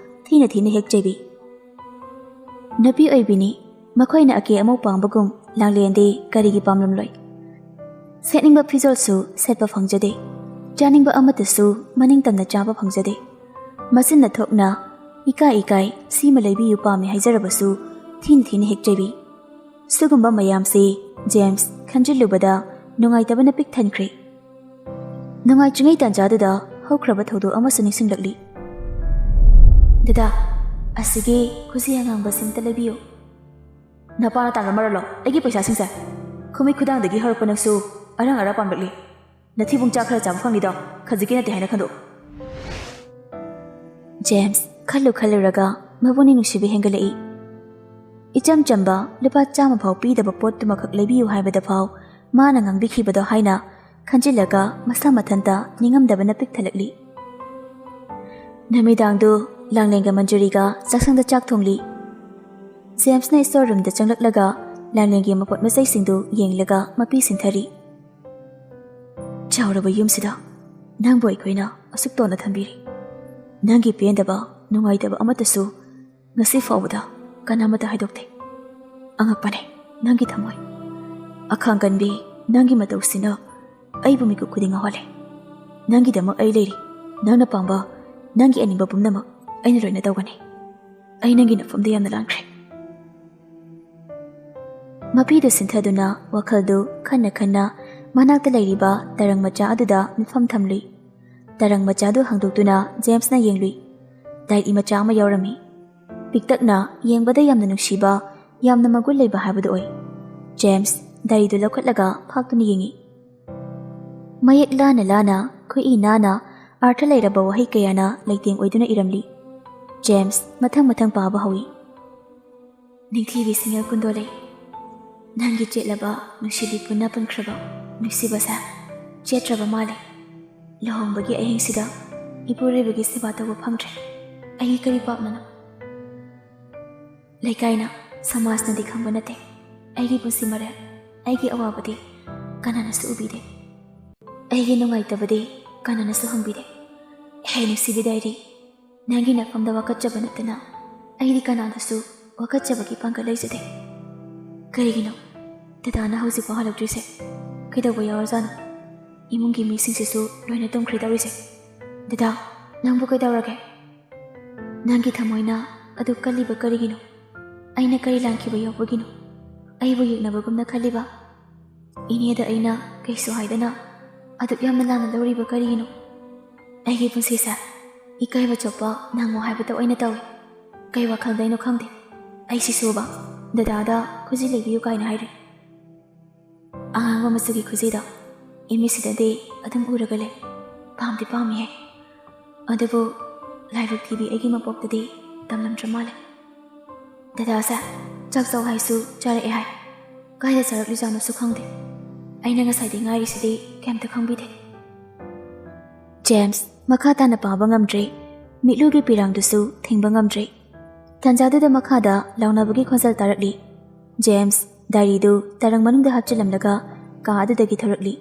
ꯊꯤꯅ ꯊꯤꯅ ꯍꯦꯛ ꯆꯩꯕꯤ꯫ ꯅꯨꯄꯤ ꯑꯣꯏꯕꯤꯅꯤ, ꯃꯈꯣꯏꯅ ꯑꯀꯦ ꯑꯃꯧ ꯄꯥꯝꯕꯒꯨꯝ ꯂꯥꯡꯂꯦꯟꯗꯤ ꯀꯔꯤꯒꯤ ꯄꯥꯝꯂꯝꯂꯣꯏ? ꯁꯦꯠꯅꯤꯡꯕ ꯐꯤꯖꯣꯜꯁꯨ ꯁꯦꯠꯄ ꯐꯪꯖꯗꯦ, ꯆꯥꯅꯤꯡꯕ ꯑꯃꯠꯇꯁꯨ ꯃꯅꯤꯡ ꯇꯝꯅ ꯆꯥꯕ ꯐꯪꯖꯗꯦ꯫ ꯃꯆꯤꯟꯅ ꯊꯣꯛꯅ "ꯏꯀꯥꯏ ꯏꯀꯥꯏ, ꯁꯤꯃ ꯂꯩꯕꯤꯌꯨ ꯄꯥꯝꯃꯤ" ꯍꯥꯏꯖꯔꯕꯁꯨ ꯊꯤꯅ ꯊꯤꯅ ꯍꯦꯛ ꯆꯩꯕꯤ꯫ ꯁꯤꯒꯨꯝꯕ ꯃꯌꯥꯝꯁꯤ ꯖꯦꯝꯁ ꯈꯟꯖꯤꯜꯂꯨꯕꯗ ꯅꯨꯡꯉꯥꯏꯇꯕꯅ ꯄꯤꯛ ꯊꯟꯈ꯭ꯔꯦ꯫ ꯅꯨꯡꯉꯥꯏꯇ꯭ꯔꯤꯉꯩ ꯇꯥꯟꯖꯥꯗꯨꯗ ꯍꯧꯈ꯭ꯔꯕ ꯊꯧꯗꯣꯛ ꯑꯃꯁꯨ ꯅꯤꯡꯁꯤꯡꯂꯛꯂꯤ꯫ "ꯗꯗꯥ, ꯑꯁꯤꯒꯤ ꯈꯨꯖꯤ ꯑꯉꯥꯡꯕ ꯁꯤꯝꯇ ꯂꯩꯕꯤꯌꯨ꯫" "ꯅꯄꯥꯅ ꯇꯥꯟꯕ ꯃꯔꯜꯂꯣ ꯑꯩꯒꯤ ꯄꯩꯁꯥꯁꯤꯡꯁꯦ? ꯈꯨꯃꯤꯠ ꯈꯨꯗꯥꯡꯗꯒꯤ ꯍꯧꯔꯛꯄ ꯅꯪꯁꯨ ꯑꯔꯥꯡ ꯑꯔꯥꯛ ꯄꯥꯝꯂꯛꯂꯤ꯫ ꯅꯊꯤꯕꯣꯡ ꯆꯥ ꯈꯔ ꯆꯥꯕ ꯐꯪꯂꯤꯗꯣ ꯈꯖꯤꯛꯀꯤ ꯅꯠꯇꯦ ꯍꯥꯏꯅ ꯈꯟꯗꯣꯛꯎ꯫" ꯖꯦꯝꯁ ꯈꯜꯂꯨ ꯈꯜꯂꯨꯔꯒ ꯃꯄꯨꯛꯅꯤꯡ ꯅꯨꯡꯁꯤꯕ ꯍꯦꯟꯒꯠꯂꯛꯏ꯫ ꯏꯆꯝ ꯆꯝꯕ ꯂꯨꯄꯥ ꯆꯥꯝꯃ ꯐꯥꯎ ꯄꯤꯗꯕ ꯄꯣꯠꯇꯨꯃꯈꯛ ꯂꯩꯕꯤꯌꯨ ꯍꯥꯏꯕꯗ ꯐꯥꯎ ꯃꯥꯅ ꯉꯥꯡꯕꯤꯈꯤꯕꯗꯣ ꯍꯥꯏꯅ ꯈꯟꯖꯤꯜꯂꯒ ꯃꯁꯥ ꯃꯊꯟꯇ ꯅꯤꯡꯉꯝꯗꯕꯅ ꯄꯤꯛ ꯊꯜꯂꯛꯂꯤ꯫ ꯅꯨꯃꯤꯗꯥꯡꯗꯨ ꯂꯥꯡꯂꯦꯟꯒ ꯃꯟꯖꯨꯔꯤꯒ ꯆꯥꯛꯁꯪꯗ ꯆꯥꯛ ꯊꯣꯡꯂꯤ꯫ ꯖꯦꯝꯁꯅ ꯁ꯭ꯇꯣꯔ ꯔꯨꯝꯗ ꯆꯪꯂꯛꯂꯒ ꯂꯥꯡꯂꯦꯟꯒꯤ ꯃꯄꯣꯠ ꯃꯆꯩꯁꯤꯡꯗꯨ ꯌꯦꯡꯂꯒ ꯃꯄꯤ ꯁꯤꯟꯊꯔꯤ꯫ "ꯆꯥꯎꯔꯕ ꯌꯨꯝꯁꯤꯗ ꯅꯪꯕꯨ ꯑꯩꯈꯣꯏꯅ ꯑꯁꯨꯛ ꯇꯣꯟꯅ ꯊꯝꯕꯤꯔꯤ꯫ ꯅꯪꯒꯤ ꯄꯦꯟꯗꯕ, ꯅꯨꯡꯉꯥꯏꯇꯕ ꯑꯃꯠꯇꯁꯨ ꯉꯁꯤ ꯐꯥꯎꯕꯗ ꯀꯅꯥꯃꯠꯇ ꯍꯥꯏꯗꯣꯛꯇꯦ꯫ ꯑꯉꯛꯄꯅꯦ ꯅꯪꯒꯤ ꯊꯃꯣꯏ꯫ ꯑꯈꯥꯡ ꯀꯟꯕꯤ ꯅꯪꯒꯤ ꯃꯇꯧꯁꯤꯅ ꯑꯩꯕꯨ ꯃꯤꯀꯨꯞ ꯈꯨꯗꯤꯡ ꯉꯥꯎꯍꯜꯂꯦ꯫ ꯅꯪꯒꯤꯗꯃꯛ ꯑꯩ ꯂꯩꯔꯤ꯫ ꯅꯪꯅ ꯄꯥꯝꯕ, ꯅꯪꯒꯤ ꯑꯅꯤꯡꯕ ꯄꯨꯝꯅꯃꯛ ꯑꯩꯅ ꯂꯣꯏꯅ ꯇꯧꯒꯅꯤ꯫ ꯑꯩ ꯅꯪꯒꯤ ꯅꯐꯝꯗ ꯌꯥꯝꯅ ꯂꯥꯟꯈ꯭ꯔꯦ꯫" ꯃꯄꯤꯗꯨ ꯁꯤꯟꯊꯗꯨꯅ ꯋꯥꯈꯜꯗꯨ ꯈꯟꯅ ꯈꯟꯅ ꯃꯅꯥꯛꯇ ꯂꯩꯔꯤꯕ ꯇꯔꯪ ꯃꯆꯥ ꯑꯗꯨꯗ ꯃꯤꯠꯐꯝ ꯊꯝꯂꯨꯏ꯫ ꯇꯔꯪ ꯃꯆꯥꯗꯨ ꯍꯥꯡꯗꯣꯛꯇꯨꯅ ꯖꯦꯝꯁꯅ ꯌꯦꯡꯂꯨꯏ꯫ ꯗꯥꯏꯔꯤ ꯃꯆꯥ ꯑꯃ ꯌꯥꯎꯔꯝꯃꯤ꯫ ꯄꯤꯛꯇꯛꯅ, ꯌꯦꯡꯕꯗ ꯌꯥꯝꯅ ꯅꯨꯡꯁꯤꯕ, ꯌꯥꯝꯅ ꯃꯒꯨꯟ ꯂꯩꯕ ꯍꯥꯏꯕꯗꯨ ꯑꯣꯏ꯫ ꯖꯦꯝꯁ ꯗꯥꯏꯔꯤꯗꯨ ꯂꯧꯈꯠꯂꯒ ꯐꯥꯛꯇꯨꯅ ꯌꯦꯡꯉꯤ꯫ ꯃꯌꯦꯛ ꯂꯥꯅ ꯂꯥꯅ, ꯈꯨꯏ ꯅꯥꯅ, ꯑꯔꯊ ꯂꯩꯔꯕ ꯋꯥꯍꯩ ꯀꯌꯥꯅ ꯂꯩꯇꯦꯡ ꯑꯣꯏꯗꯨꯅ ꯏꯔꯝꯂꯤ꯫ ꯖꯦꯝꯁ ꯃꯊꯪ ꯃꯊꯪ ꯄꯥꯕ ꯍꯧꯏ꯫ ꯅꯤꯡꯊꯤꯕꯤ ꯁꯤꯡꯍꯦꯜ ꯀꯨꯟꯗꯣ ꯂꯩ꯫ ꯅꯪꯒꯤ ꯆꯦꯠꯂꯕ ꯅꯨꯡꯁꯤꯕꯤ ꯄꯨꯟꯅ ꯄꯨꯟꯈ꯭ꯔꯕ ꯅꯨꯡꯁꯤꯕꯁꯦ ꯆꯦꯠꯇ꯭ꯔꯕ ꯃꯥꯜꯂꯦ꯫ ꯂꯨꯍꯣꯡꯕꯒꯤ ꯑꯍꯤꯡꯁꯤꯗ ꯏꯄꯨꯔꯣꯏꯕꯒꯤ ꯁꯦꯕꯥ ꯇꯧꯕ ꯐꯪꯗ꯭ꯔꯦ꯫ ꯑꯩꯒꯤ ꯀꯔꯤ ꯄꯥꯞꯅꯅꯣ? ꯂꯩꯀꯥꯏꯅ, ꯁꯃꯥꯖꯅꯗꯤ ꯈꯪꯕ ꯅꯠꯇꯦ꯫ ꯑꯩꯒꯤ ꯄꯨꯟꯁꯤ ꯃꯔꯦꯜ, ꯑꯩꯒꯤ ꯑꯋꯥꯕꯗꯤ ꯀꯅꯥꯅꯁꯨ ꯎꯕꯤꯗꯦ꯫ ꯑꯩꯒꯤ ꯅꯨꯡꯉꯥꯏꯇꯕꯗꯤ ꯀꯅꯥꯅꯁꯨ ꯍꯪꯕꯤꯗꯦ꯫ ꯍꯦ ꯅꯨꯡꯁꯤꯕꯤ ꯗꯥꯏꯔꯤ, ꯅꯪꯒꯤ ꯅꯐꯝꯗ ꯋꯥꯀꯠꯆꯕ ꯅꯠꯇꯅ ꯑꯩꯗꯤ ꯀꯅꯥꯗꯁꯨ ꯋꯥꯀꯠꯆꯕꯒꯤ ꯄꯥꯡꯒꯜ ꯂꯩꯖꯗꯦ꯫ ꯀꯔꯤꯒꯤꯅꯣ ꯗꯗꯥꯅ ꯍꯧꯖꯤꯛꯐꯥꯎ ꯍꯜꯂꯛꯇ꯭ꯔꯤꯁꯦ? ꯀꯩꯗꯧꯕ ꯌꯥꯎꯔꯖꯥꯠꯅꯣ? ꯏꯃꯨꯡꯒꯤ ꯃꯤꯁꯤꯡꯁꯤꯁꯨ ꯂꯣꯏꯅ ꯇꯨꯝꯈ꯭ꯔꯦ ꯇꯧꯔꯤꯁꯦ꯫ ꯗꯗꯥ, ꯅꯪꯕꯨ ꯀꯩꯗꯧꯔꯒꯦ? ꯅꯪꯒꯤ ꯊꯃꯣꯏꯅ ꯑꯗꯨ ꯀꯜꯂꯤꯕ ꯀꯔꯤꯒꯤꯅꯣ? ꯑꯩꯅ ꯀꯔꯤ ꯂꯥꯟꯈꯤꯕ ꯌꯥꯎꯕꯒꯤꯅꯣ ꯑꯩꯕꯨ ꯌꯦꯛꯅꯕꯒꯨꯝꯅ ꯈꯜꯂꯤꯕ? ꯏꯅꯦꯗ ꯑꯩꯅ ꯀꯩꯁꯨ ꯍꯥꯏꯗꯅ ꯑꯗꯨꯛ ꯌꯥꯝꯅ ꯂꯥꯟꯅ ꯂꯧꯔꯤꯕ ꯀꯔꯤꯒꯤꯅꯣ? ꯑꯩꯒꯤ ꯄꯨꯟꯁꯤꯁꯦ ꯏꯀꯥꯏꯕ ꯆꯣꯞꯄ ꯅꯪꯉꯣ ꯍꯥꯏꯕꯗ ꯑꯣꯏꯅ ꯇꯧꯏ꯫ ꯀꯩ ꯋꯥꯈꯜꯗꯩꯅꯣ ꯈꯪꯗꯦ, ꯑꯩ ꯁꯤꯁꯨꯕ ꯗꯗꯥꯗ ꯈꯨꯖꯤ ꯂꯩꯕꯤꯌꯨ ꯀꯥꯏꯅ ꯍꯥꯏꯔꯤ꯫ ꯑꯉꯥꯡꯕ ꯃꯆꯨꯒꯤ ꯈꯨꯖꯤꯗꯣ ꯏꯃꯤꯠꯁꯤꯗꯗꯤ ꯑꯗꯨꯝ ꯎꯔꯒ ꯂꯩ꯫ ꯄꯥꯝꯗꯤ ꯄꯥꯝꯃꯤꯍꯦ, ꯑꯗꯨꯕꯨ ꯂꯥꯏꯕꯛ ꯊꯤꯕꯤ ꯑꯩꯒꯤ ꯃꯄꯣꯛꯇꯗꯤ ꯇꯝꯂꯝꯗ꯭ꯔ ꯃꯥꯜꯂꯦ꯫ ꯗꯗꯥꯁꯦ ꯆꯥꯛ ꯆꯥꯎ ꯍꯥꯏꯁꯨ ꯆꯥꯔꯛꯑꯦ ꯍꯥꯏ꯫ ꯀꯥꯏꯗ ꯆꯥꯔꯛꯂꯤꯖꯥꯠꯅꯣꯁꯨ ꯈꯪꯗꯦ꯫ ꯑꯩꯅ ꯉꯁꯥꯏꯗꯩ ꯉꯥꯏꯔꯤꯁꯤꯗꯤ ꯀꯩꯝꯇ ꯈꯪꯕꯤꯗꯦ꯫ ꯖꯦꯝꯁ ꯃꯈꯥ ꯇꯥꯅ ꯄꯥꯕ ꯉꯝꯗ꯭ꯔꯦ꯫ ꯃꯤꯠꯂꯨꯒꯤ ꯄꯤꯔꯥꯡꯗꯨꯁꯨ ꯊꯤꯡꯕ ꯉꯝꯗ꯭ꯔꯦ꯫ ꯇꯥꯟꯖꯥꯗꯨꯗ ꯃꯈꯥꯗ ꯂꯥꯎꯅꯕꯒꯤ ꯈꯣꯟꯖꯦꯜ ꯇꯥꯔꯛꯂꯤ꯫ ꯖꯦꯝꯁ ꯗꯥꯏꯔꯤꯗꯨ ꯇꯔꯪ ꯃꯅꯨꯡꯗ ꯍꯥꯞꯆꯤꯜꯂꯝꯂꯒ ꯀꯥ ꯑꯗꯨꯗꯒꯤ ꯊꯣꯔꯛꯂꯤ꯫